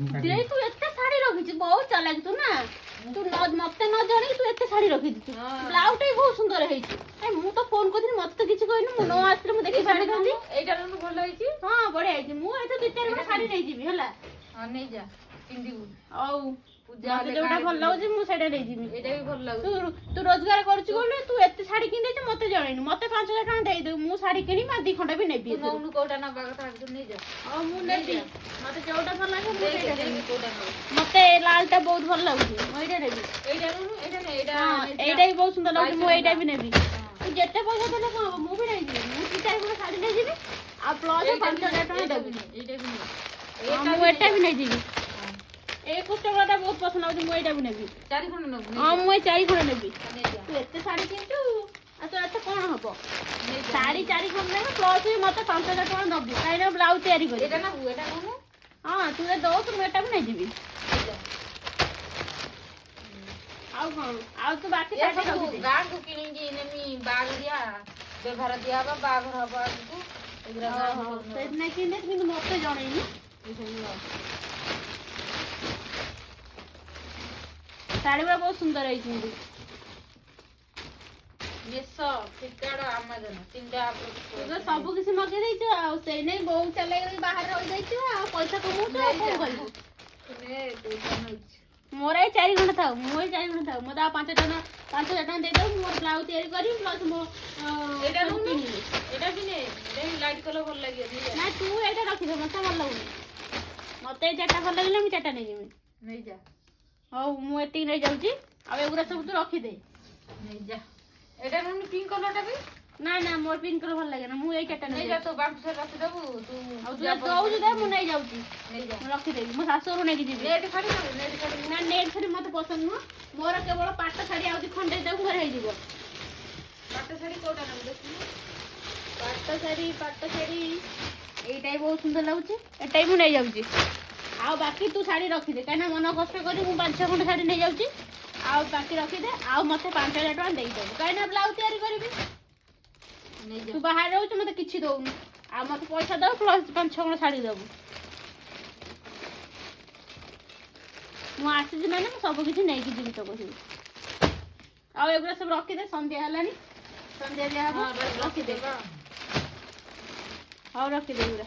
ଦେଇ, ତୁ ଏତେ ଶାଢୀ ରଖିଛୁ, ବହୁତ ଚାଲାକି ତୁ ନା। ତୁ ନ ମତେ ନ ଜଣେଇକି ତୁ ଏତେ ଶାଢୀ ରଖିଛୁ। ବ୍ଲାଉଜ ଟା ବି ବହୁତ ସୁନ୍ଦର ହେଇଛି। ଏ ମୁଁ ତ ଫୋନ କରିଥିଲି, ମତେ ତ କିଛି କହିନୁ। ମୁଁ ନ ଆସିଲେ ମୁଁ ଦେଖି ପାରିଥାନ୍ତି। ଏଇଟା ନଉନୁ, ଭଲ ହେଇଛି। ହଁ, ବଢିଆ ହେଇଛି। ମୁଁ ଏଥର ଦି ଚାରି ଖଣ୍ଡ ଶାଢୀ ନେଇଯିବି, ହେଲା? ହଁ, ନେଇଯା, ପିନ୍ଧିବୁ। ହଉ। ପୂଜା ମତେ ହେଲେ ଯୋଉଟା ଗାଁରେ ଭଲ ଲାଗୁଛି, ମୁଁ ସେଇଟା ନେଇଯିବି। ଏଇଟା ବି ଭଲ ଲାଗୁଛି। ତୁ ରୋଜଗାର କରୁଛୁ ବୋଲି ତୁ ଏତେ ଶାଢୀ କିଣି ଦେଇଛୁ, ମତେ ଜଣେଇନୁ। ମତେ 5000 ଟଙ୍କା ଦେଇଦେବୁ, ମୁଁ ଶାଢୀ କିଣିବି ଆଉ 2 ଖଣ୍ଡ ବି ନେବି ତୁ ଏଥିରୁ। ନଉନୁ, କୋଉଟା ନବା କଥା ତୁ ନେଇଯା। ହଉ, ମୁଁ ନେବି। ମତେ ଯୋଉଟା ଭଲ ଲାଗେ, ମୁଁ ଦେଖେ, ସେଇଟା ଦେଖେ ନେବି। କୋଉଟା ନବୁ। ମତେ ଲାଲ ଟା ବହୁତ ଭଲ ଲାଗୁଛି, ମୁଁ ଏଇଟା ନେବି। ଏଇଟା ନଉନୁ, ଏଇଟା ନେ, ଏଇଟା ହଁ। ନେଇଥିଲା। ଏଇଟା ବି ବହୁତ ସୁନ୍ଦର ଲାଗୁଛି, ମୁଁ ଏଇଟା ବି ନେବି। ହଁ। ତୁ ଯେତେ ପଇସା ଦେଲେ କଣ ହବ, ମୁଁ ବି ନେଇଯିବି। ମୁଁ ଦି ଚାରି ଖଣ୍ଡ ଶାଢୀ ନେଇଯିବି ଆଉ ପ୍ଲସ୍ ଏଇଟା ପାଞ୍ଚ ବି ହଜାର ଟଙ୍କା ଏଇଟା ଦେବି। ବି ନେ, ଏଇଟା ବି ନେ। ହଁ, ମୁଁ ଏଟା ବି ନେଇଯିବି। ଏଇ କୁଷ୍ଟଟା ବହୁତ ପସନ୍ଦ ଲାଗୁଛି, ମୁଁ ଏଇଟା ବି ନେବି। ଚାରି ଖଣ୍ଡ ନବୁ? ହଁ, ମୁଁ ଏଇ ଚାରି ଖଣ୍ଡ ନେବି। ନେଇଯା। ତୁ ଏତେ ଶାଢୀ କିଣିଛୁ ଆଉ ତୋର ଏତେ କଣ ହବ? ନେଇଯା। ଶାଢୀ ଚାରି ଖଣ୍ଡ ନେବି, ପ୍ଲସ୍ ବି ମତେ 5000 ଟଙ୍କା ଦବୁ, କାହିଁକିନା ବ୍ଲାଉଜ ତିଆରି କରିବି। ଏଇଟା ନବୁ? ଏଇଟା ନଉନୁ। ହଁ, ତୁ ଯଦି ଦଉଛୁ, ମୁଁ ଏଟା ବି ନେଇଯିବି। ନେଇଯା। ଆଉ କଣ? ଆଉ ତୁ ବାକି ଏ ଶାଢୀ ସବୁ ରଖିଦେ। ଗାଁକୁ କିଣିକି ନେମି, ବାହାଘରିଆ ବେଭାର ଦିଆହବ, ବାହାଘର ହବ ଆଗକୁ। ଏଗୁରା ଗାଁକୁ ସବୁ ନବ। ସେଇଥିପାଇଁ କିଣିଦେ, କିନ୍ତୁ ମତେ ଜଣେଇନି। ଏଇ ସବୁ ଆଉ। ଶାଢୀ ଗୁଡ଼ା ବହୁତ ସୁନ୍ଦର ହେଇଛି କିନ୍ତୁ। ମେସୋ, ଫ୍ଲିପକାର୍ଟ, ଆମାଜନ ତିନିଟା app ରୁ। ତୁ ତ ସବୁ କିଛି ମଗେଇ ଦେଇଛୁ ଆଉ ସେଇ ନାଇଁ ବହୁତ ଚାଲାକି, ବାହାରେ ରହିଯାଇଛୁ ଆଉ ପଇସା କମଉଛୁ, ଆଉ କଣ କରିବୁ? ନେ, କୋଉଟା ନଉଛି? ମୋର ଏଇ ଚାରି ଖଣ୍ଡ ଥାଉ, ମୁଁ ଏଇ ଚାରି ଖଣ୍ଡ ଥାଉ। ମତେ ଆଉ 5 ଟଙ୍କା, 5000 ଟଙ୍କା ଦେଇଦେବୁ, ମୋର ବ୍ଲାଉଜ ତିଆରି କରିବି, ପ୍ଲସ୍ ମୋ ଏଇଟା ସବୁ ନଉନୁ। କିଣିବି। ଏଇଟା ବି ନେ, ଏଇଟା ବି ଲାଇଟ୍ କଲର, ଭଲ ଲାଗିବ, ନେଇଯା। ନା, ତୁ ଏଇଟା ରଖିଦେ, ମତେ ଭଲ ଲାଗୁନି। ମତେ ଏଇ ଚାରିଟା ଭଲ ଲାଗିଲା, ମୁଁ ଚାରିଟା ନେଇଯିବି। ନେଇଯା। ହଉ, ମୁଁ ଏତିକି ନେଇଯାଉଛି ଆଉ ଏଗୁଡ଼ା ସବୁ ତୁ ରଖିଦେ। ନେଇଯା। ଏଇଟା ନଉନୁ, ପିଙ୍କ କଲରଟା ବି। ନା ନା, ମୋର ପିଙ୍କ କଲର ଭଲ ଲାଗେ ନା। ମୁଁ ଏଇ ଚାରିଟା ନେଇଯା। ନେଇଯାଉଛି। ତୋ ବାମ୍ଫରେ ରଖିଦବୁ ତୁ। ଆଉ ତୁ ଯଦି ଦଉଛୁ ଦେ, ମୁଁ ନେଇଯାଉଛି। ନେଇଯା। ମୁଁ ରଖିଦେବି, ମୋ ଶାଶୁଘରୁ ନେଇକି ଯିବି। ନେଟ୍ ଶାଢୀ ନବୁ? ନେଟ୍ ଶାଢୀ? ନା, ନେଟ୍ ଶାଢୀ ମତେ ପସନ୍ଦ ନୁହଁ। ମୋର କେବଳ ପାଟ ଶାଢୀ ଆଉ ଖଣ୍ଡେ ଦେବୁ, ଘରେ ହେଇଯିବ। ପାଟ ଶାଢୀ କୋଉଟା ନବୁ ଦେଖିଲୁ? ପାଟ ଶାଢୀ, ପାଟ ଶାଢୀ ଏଇଟା ବି ବହୁତ ସୁନ୍ଦର ଲାଗୁଛି, ଏଟା ବି ମୁଁ ନେଇଯାଉଛି। ଆଉ ବାକି ତୁ ଶାଢୀ ରଖିଦେ, କାହିଁକିନା ମନ କଷ୍ଟ କରି ମୁଁ ପାଞ୍ଚ ଛଅ ଖଣ୍ଡ ଶାଢୀ ନେଇଯାଉଛି। ଆଉ ବାକି ରଖିଦେ ଆଉ ମତେ 5000 ଟଙ୍କା ଦେଇଦେବୁ, କାହିଁକିନା ବ୍ଲାଉଜ ତିଆରି କରିବି। ନେଇଯା। ତୁ ବାହାରେ ରହୁଛୁ, ମତେ କିଛି ଦଉନୁ। ଆଉ ମତେ ପଇସା ଦବୁ, ପ୍ଲସ୍ ପାଞ୍ଚ ଛଅ ଖଣ୍ଡ ଶାଢୀ ଦବୁ। ମୁଁ ଆସିଛି ମାନେ ମୁଁ ସବୁ କିଛି ନେଇକି ଯିବି ତୋ ପାଖକୁ। ଆଉ ଏଗୁଡ଼ା ସବୁ ରଖିଦେ, ସନ୍ଧ୍ୟା ହେଲାଣି, ସନ୍ଧ୍ୟା ଦିଆହବ। ହଁ, ରଖିଦେ। ରଖିଦେବା। ହଉ, ରଖିଦେ ଏଗୁଡ଼ା।